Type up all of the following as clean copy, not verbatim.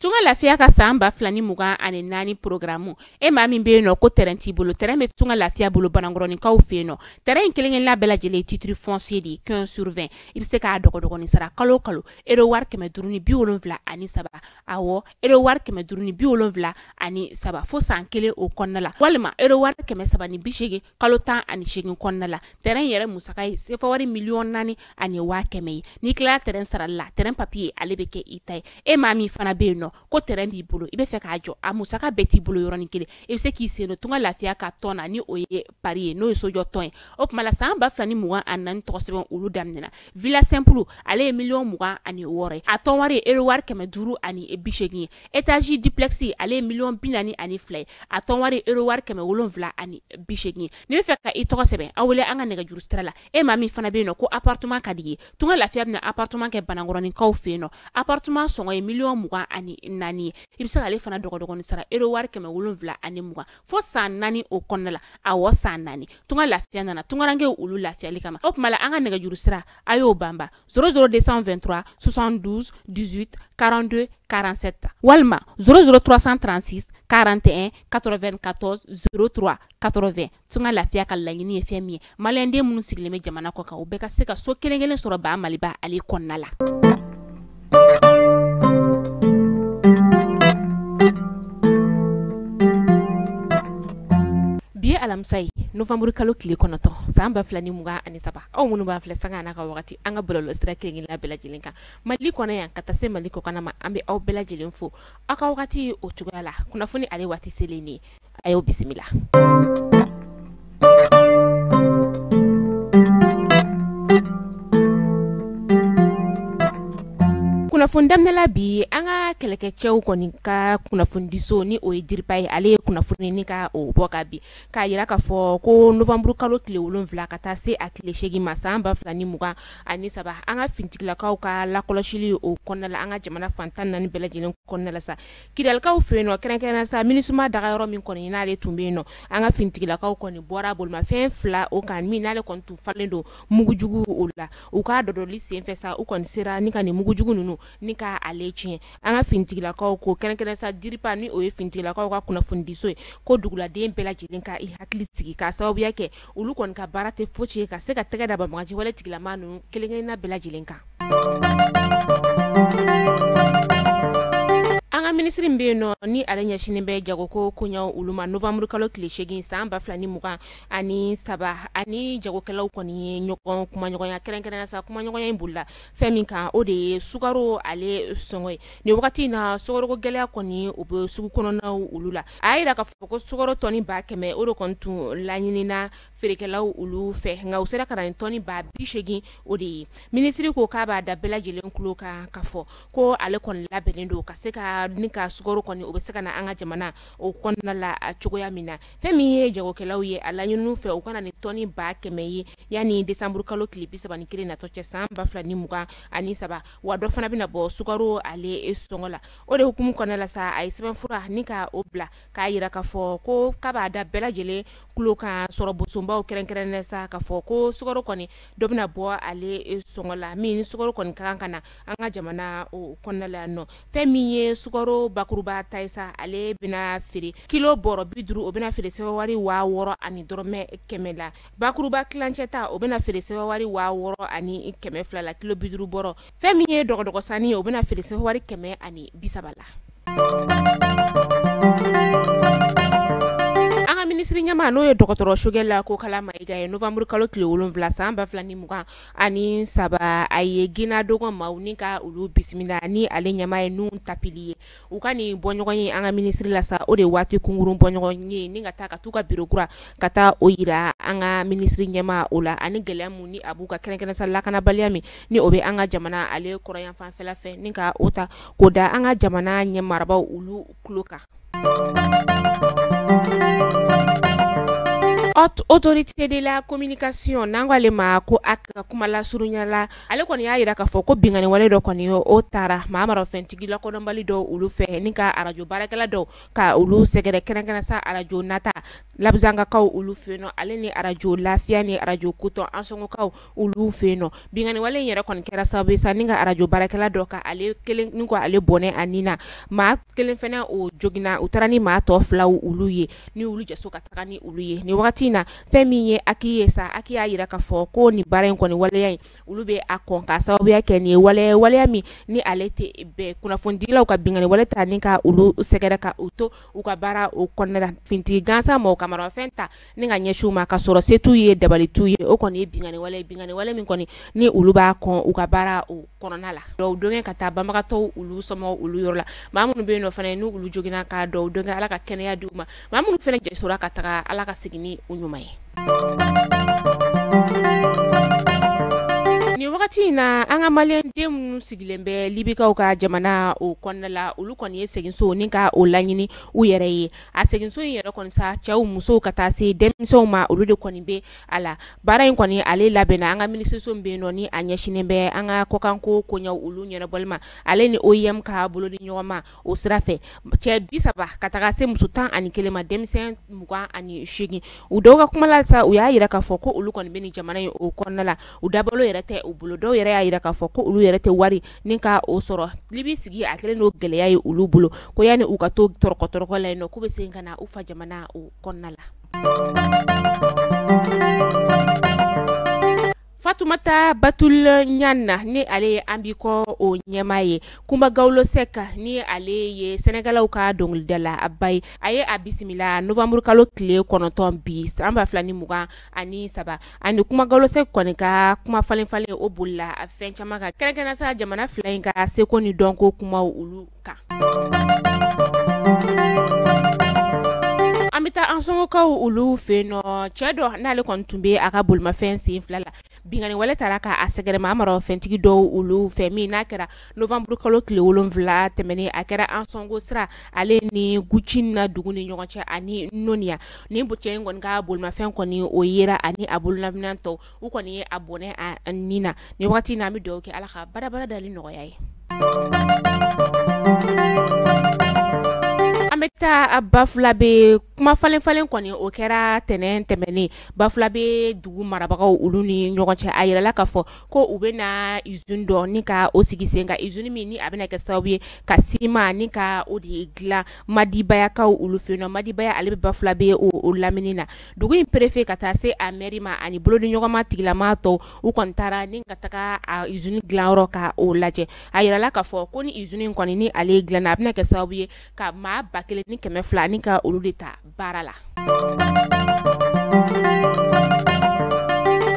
Tunga Lafiya ka san 2024 programme e maa min bɛ yen nɔ ko terrain t'i bolo, terrain bɛ Tunga Lafiya bolo Banankɔrɔninkaw fɛ yen nɔ. Terrain in kelen-kelenna bɛɛ lajɛlen ye titre foncier de ye 15 sur 20. I bɛ se k'a dɔgɔdɔgɔnin sara kalo o kalo euro wari 573, awɔ euro wari 573 fo san kelen o kɔnɔna la, walima euro wari 380 kalo 18 kɔnɔna la. Terrain yɛrɛ musaka ye sefa wari 4,1 million ye. N'i tilala terrain sarali la, terrain papier ale bɛ kɛ i ta ye. E maa min fana bɛ yen nɔ ko terrain b'i bolo, i bɛ fɛ k'a jɔ, a musaka bɛɛ t'i bolo yɔrɔnin kelen, i bɛ se k'i sen don Tunga Lafiya ka tɔn na, ni o ye pari ye, n'o ye sojɔ tɔn ye. O tuma la san 2024 tɔgɔ sɛbɛn olu daminɛna. Villa simple ale ye 26 million ye, a tɔn wari ye euro wari 580 ye. Étage duplex ale ye 42 million ye, a tɔn wari ye euro wari 780 ye. N'i bɛ fɛ ka i tɔgɔ sɛbɛn, aw wele an ka nɛgɛjuru sira la. E maa min fana bɛ yen nɔ ko appartement ka di ye, Tunga Lafiya bɛna appartement kɛ Banankɔrɔninkaw fɛ yen nɔ. Appartement sɔngɔ ye 24 million ye. I bɛ se k'ale fana dɔgɔdɔgɔnin sara euro wari 720 fo san 4 o kɔnɔna la, awɔ san 4. Tunga Lafiya nana tungarankew olu lafiyali kama. O tuma la an ka nɛgɛjuru sira a y'o banba 00223 72 18 42 47 walima 00336 41 94 03 80. Tunga Lafiya ka laɲini ye fɛn min ye, maliyɛnden minnu sigilen bɛ jamana kɔ kan, u bɛɛ ka se ka so kelen kelen sɔrɔ ba Maliba ale kɔnɔna la. Bi ye alamisa ye, novembre kalo tile 9 san 2023. Aw minnu b'an filɛ sanga n'a ka wagati an ka bɔlɔlɔ sira kelen-kelenna bɛɛ lajɛlen kan Mali kɔnɔ yan ka taa se Mali kɔkanna ma, an bɛ aw bɛɛ lajɛlen fo aw ka wagati o cogoya la. Kunnafoni ale waati selen nin ye, a y'aw bisimila. Kunnafoni daminɛla bi, an ka kɛlɛkɛcɛw kɔni ka kunnafonidiso ni o ye DIRPA ye, ale ye kunnafoni ni ka o bɔ ka bi k'a yira k'a fɔ ko novembre kalo tile 7 ka taa se a tile 8 ma san 2023, an ka finitigilakaw ka lakɔlɔsili o kɔnɔna la an ka jamana fan 14 bɛɛ lajɛlen kɔnɔna la sa, Kidalikaw fɛ yen nɔ, kɛrɛnkɛrɛnnenya sa MINUSMA dagayɔrɔ min kɔni n'ale tun bɛ yen nɔ, an ka finitigilakaw kɔni bɔra bolimafɛn 2 o kan min n'ale kɔni tun falen don mugujugu o la. U ka dɔdɔli senfɛ sa, u kɔni sera ni ka nin mugujugu ninnu ni ka ale tiɲɛ. An ka finitigilakaw ko kɛrɛnkɛrɛn sa DIRPA ni o ye finitigilakaw ka kunnafonidiso ye, ko duguladen bɛɛ lajɛlen ka i hakili sigi k'a sababuya kɛ olu kɔni ka baara tɛ fosi ye ka se ka tɛgɛ da banbagaci wale tigilama ninnu kelen-kelenna bɛɛ lajɛlen kan. An ka minisiri min bɛ yen nɔ ni ale ɲɛsinnen bɛ jagoko koɲɛw olu ma, novembre kalo tile 8 san 2023, ani jagokɛlaw kɔni ye ɲɔgɔn kumaɲɔgɔnya, kɛrɛnkɛrɛnnenya sa kumaɲɔgɔnya in bolila fɛn min kan, o de ye sukaro ale sɔngɔ ye. Nin wagati in na, sukaroko gɛlɛya kɔni o bɛ sugu kɔnɔnaw olu la. A y'a yira k'a fɔ ko sukaro tɔni 100 000 o de kɔni tun laɲinina feerekɛlaw olu fɛ, nka u sera ka na ni tɔni 80 000 o de ye. Minisiri ko k'a b'a da bɛɛ lajɛlen tulo kan k'a fɔ ko ale kɔni labɛnnen don ka se ka ni ka sukaro kɔni o bɛ se ka na an ka jamana o kɔnɔna la cogoya min na. Fɛn min ye jagokɛlaw ye, a laɲini fɛ u kana ni tɔni 100 000 ye yanni décembre kalo tile 31 natɔ cɛ san 2023, wa dɔ fana bɛna bɔ sukaro ale sɔngɔ la. O de hukumu kɔnɔna la sa, a ye sɛbɛnfura ni ka o bila k'a yira k'a fɔ ko k'a b'a da bɛɛ lajɛlen tulo kan sɔrɔ bosonbaw kɛrɛnkɛrɛnnenya sa k'a fɔ ko sukaro kɔni dɔ bɛna bɔ ale sɔngɔ la, min ni sukaro kɔni ka kan ka na an ka jamana o kɔnɔna la yan nɔ. Fɛn min ye sukaro bakuruba ta ye sa, ale bɛna feere kilo bɔrɔ 50, o bɛna feere sɛbɛn wari 6100 la. Bakuruba tilancɛ ta, o bɛna feere sɛbɛn wari 6200 la kilo 50 bɔrɔ. Fɛn min ye dɔgɔdɔgɔ sanni ye, o bɛna feere sɛbɛn wari 130 la. An ka minisiri ɲɛmaa n'o ye dɔgɔtɔrɔ Choguel Kokalla Maïga ye, novembre kalo tile 7 san 2023, a ye Guinée dogon maaw ni ka olu bisimila ni ale ɲɛmaa ye Nouhoum Tapily ye. U ka nin bɔɲɔgɔn ye an ka minisiri la sa, o de waati kunkurun bɔɲɔgɔn ye ni ka taa ka t'u ka biro kura ka taa o yira an ka minisiri ɲɛmaa o la, ani gɛlɛya mun ni a b'u ka kɛrɛnkɛrɛn sa lakanabaliya min ni o bɛ an ka jamana ale kɔrɔyan fanfɛla fɛ, ni ka o ta k'o da an ka jamana ɲɛ marabaaw olu tulo kan. Haute Autorité de la Communication, n'an ko ale ma ko a ka kuma lasurunya la, ale kɔni y'a jira k'a fɔ ko binkanni wale dɔ kɔni o taara maa marafɛntigi lakodɔnbali dɔw olu fɛ ni ka arajo baarakɛla dɔw ka olu sɛgɛrɛ kɛrɛnkɛrɛn sa arajo nata Labuzangakaw olu fɛ yen nɔ, ale ni arajo lafiya ni arajo kotɔn Ansɔngokaw olu fɛ yen nɔ. Binkanni wale in yɛrɛ kɔni kɛra sababu ye sa ni ka arajo baarakɛla dɔ ka ale kelen ni ko ale bɔnɛ a nin na, maa kelen fana o joginna, u taara ni maa tɔ filaw olu ye ni olu jɛso ka taga ni olu ye. Nin wagati in na fɛn min ye AQUI ye sa, AQUI y'a jira k'a fɔ ko nin baara in kɔni waleya in olu bɛ a kɔn k'a sababuya kɛ nin ye waleya min ni ale tɛ bɛn kunnafonidilaw ka binkanni wale ta ni ka olu sɛgɛrɛ ka u to u ka baara o kɔnɔna la. Fintigi gansan mɔgɔ ka marafɛn ta ni ka ɲɛsin u ma ka sɔrɔ se t'u ye dabali t'u ye, o kɔni ye binkanni wale min kɔni ni olu b'a kɔn u ka baara o kɔnɔna la. Dɔw donkɛ ka taa banbagatɔw olu somɔgɔw olu yɔrɔ la, maa minnu bɛ yen nɔ fana n'u olu joginna ka dɔw donkɛ Ala ka kɛnɛya d'u ma, maa minnu fana jɛsora ka taga Ala ka segin ni u ɲuman ye. Nin wagati in na an ka maliyɛn den minnu sigilen bɛ Libikaw ka jamana o kɔnɔna la, olu kɔni ye seginso ni ka o laɲini u yɛrɛ ye. A seginso in yɛrɛ kɔni sa, cɛw musow ka taa se denmisɛnw ma, olu de kɔni bɛ a la. Baara in kɔni ale labɛnna an ka minisiriso min bɛ yen nɔ ni a ɲɛsinnen bɛ an ka kɔkanko koɲɛw olu ɲɛnabɔli ma, ale ni OIM ka bolodi ɲɔgɔn ma o sira fɛ. Cɛ 30 ka taga se muso 11 ma, denmisɛn 28. U dɔw ka kuma la sa, u y'a jira k'a fɔ ko olu kɔni bɛ nin jamana in o kɔnɔna la, u dabalo yɛrɛ tɛ u bolo. Dɔw yɛrɛ y'a jira k'a fɔ ko olu yɛrɛ tɛ wari ni ka o sɔrɔ. Libi sigi a kɛlen don gɛlɛya ye olu bolo, ko yanni u ka to tɔrɔkɔ la yen nɔ, k'u bɛ segin ka na u fa jamana o kɔnɔna la. Fatumata Batul Ɲana ni ale ye an bi kɔ o ɲɛmaa ye, Kunba Gawlo Seck ni ale ye Sɛnɛgalaw ka dɔnkilidala ba ye, a ye a bisimila novembre kalo tile 9 bi san 2023. Ani Kunba Gawlo Seck kɔni ka kuma falen falen o bolila fɛn caman kan, kɛrɛnkɛrɛnnenya sa jamana fila in ka seko ni dɔnko kumaw olu kan. An bɛ taa Ansɔngokaw olu fɛ yen nɔ, cɛ dɔ n'ale kɔni tun bɛ a ka bolimafɛn sen fila la, binkanni wale taara k'a sɛgɛrɛ maa marafɛntigi dɔw olu fɛ, min n'a kɛra novembre kalo tile 7 tɛmɛnen, a kɛra Ansɔngo sira ale ni Gucina dugu ni ɲɔgɔn cɛ ani Noniya. Nin cɛ in kɔni ka bolimafɛn kɔni o yera ani a bololaminɛn tɔw, u kɔni ye a bɔnɛ a nin na. Nin wagati in na an bɛ dugawu kɛ Ala ka barabara dali nɔgɔya ye. An bɛ taa Bafulabe, kuma falen falen kɔni o kɛra tɛnɛn tɛmɛnen Bafulabe dugu marabagaw olu ni ɲɔgɔn cɛ. A yirala k'a fɔ ko u bɛna usine dɔ ni ka o sigi sen kan, usine min ni a bɛna kɛ sababu ye ka siman ni ka o de dilan Madibayakaw olu fɛ yen nɔ. Madibaya ale bɛ Bafulabe o lamini na. Dugu in préfet ka taa se a maire ma ani bolodiɲɔgɔnma tigilamaa tɔw, u kɔni taara ni ka taga a usine dilanyɔrɔ ka o lajɛ. A yirala k'a fɔ ko ni usine in kɔni ni ale dilanna, a bɛna kɛ sababu ye ka maa 1200 ni ka olu de ta baara la.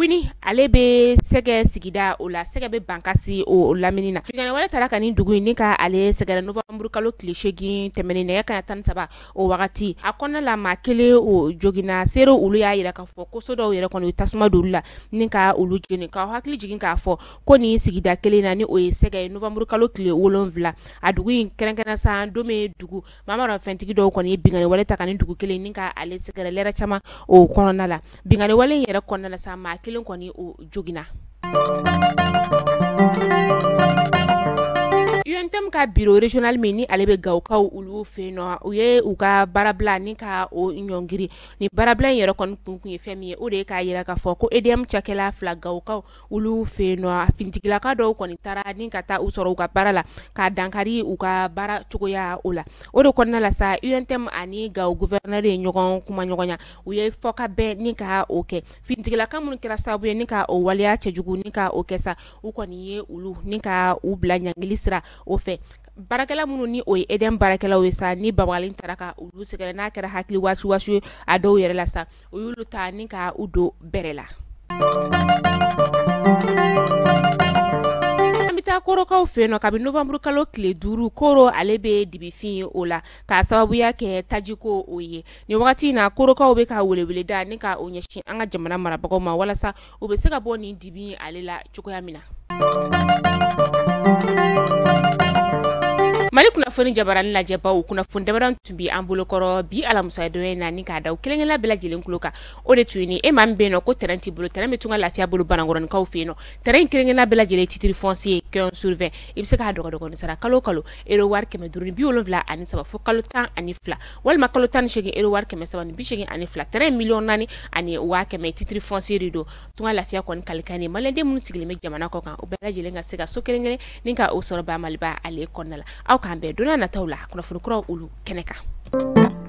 Wini ale bɛ Sɛgɛ sigida o la, Sɛgɛ bɛ Bankasi o lamini na. Binkanni wale taara ka nin dugu in ni ka ale sɛgɛrɛ novembre kalo tile 8 tɛmɛnen nɛgɛ kanɲɛ 13 o wagati. A kɔnɔna la maa kelen o joginna, seerew olu y'a jira k'a fɔ ko so dɔw yɛrɛ kɔni u tasuma don olu la ni ka olu jeni. K'aw hakili jigin k'a fɔ ko nin sigida kelen na ni o ye Sɛgɛ ye, novembre kalo tile 7 a dugu in kɛrɛnkɛrɛn sa Dome dugu maa marafɛntigi dɔw kɔni ye binkanni wale ta ka nin dugu kelen ni ka ale sɛgɛrɛ lɛrɛ caman o kɔnɔna la. Binkanni wale in yɛrɛ kɔnɔna la sa maa kelen kɔni o joginna. UNTM ka bureau régional min ni ale bɛ Gawokaw olu fɛ yen nɔ, u ye u ka baarabila ni ka o ɲɔngiri. Ni baarabila in yɛrɛ kɔni kun ye fɛn min ye, o de ye k'a jira k'a fɔ ko EDM cakɛla fila Gawokaw olu fɛ yen nɔ, finitigilaka dɔw kɔni taara ni ka taa u sɔrɔ u ka baara la k'a dankari u ka baara cogoya o la. O de kɔnɔna la sa UNTM ani Gawo gouverneur ye ɲɔgɔn kuma ɲɔgɔnya, u ye fɔkabɛn ni ka o kɛ. Finitigilaka minnu kɛra sababu ye ni ka o waleya cɛjugu ni ka o kɛ sa, u kɔni ye olu ni ka u bila ɲangili sira o fɛ. Baarakɛla minnu ni o ye EDM baarakɛlaw ye sa, ni babalen taara ka olu sɛgɛrɛ n'a kɛra hakili waasi ye a dɔw yɛrɛ la sa, u y'olu ta ni ka u don bɛrɛ la. An bɛ taa Korokaw fɛ yen nɔ, kabini novembre kalo tile 5 Koro ale bɛ dibifin o la k'a sababuya kɛ tajiko o ye. Nin wagati in na Korokaw bɛ ka weleweleda ni ka o ɲɛsin an ka jamana marabagaw ma walasa u bɛ se ka bɔ nin dibi ale la cogoya min na. Mali kunnafoni Kunnafoni jabarani lajɛbaw, kunnafoni damadɔ tun bɛ an bolokɔrɔ bi alamisa don in na, ni k'a da kelenkelen bɛɛ lajɛlen tulo kan. O de tun ye ni e maa min bɛ yen nɔ ko terrain t'i bolo, terrain bɛ Tunga Lafiya bolo Banankɔrɔnikaw fɛ yen nɔ. Terrain in kelenkelen bɛɛ lajɛlen titre foncier 15 sur 20. I bɛ se k'a dɔgɔdɔgɔnin sara kalo kalo euro wari 573 fo kalo 12, walima kalo 18 euro wari 382. Terrain 4,1 million titre foncier de don. Tunga Lafiya kɔni kalikan ni maliyɛnden minnu sigilen bɛ jamana kɔ kan, o bɛɛ lajɛlen ka se ka so kelen kelen ni ka o sɔrɔ ba Maliba ale kɔnɔna la. Aw k'an bɛn don nataw la kunnafoni kuraw olu kɛnɛ kan.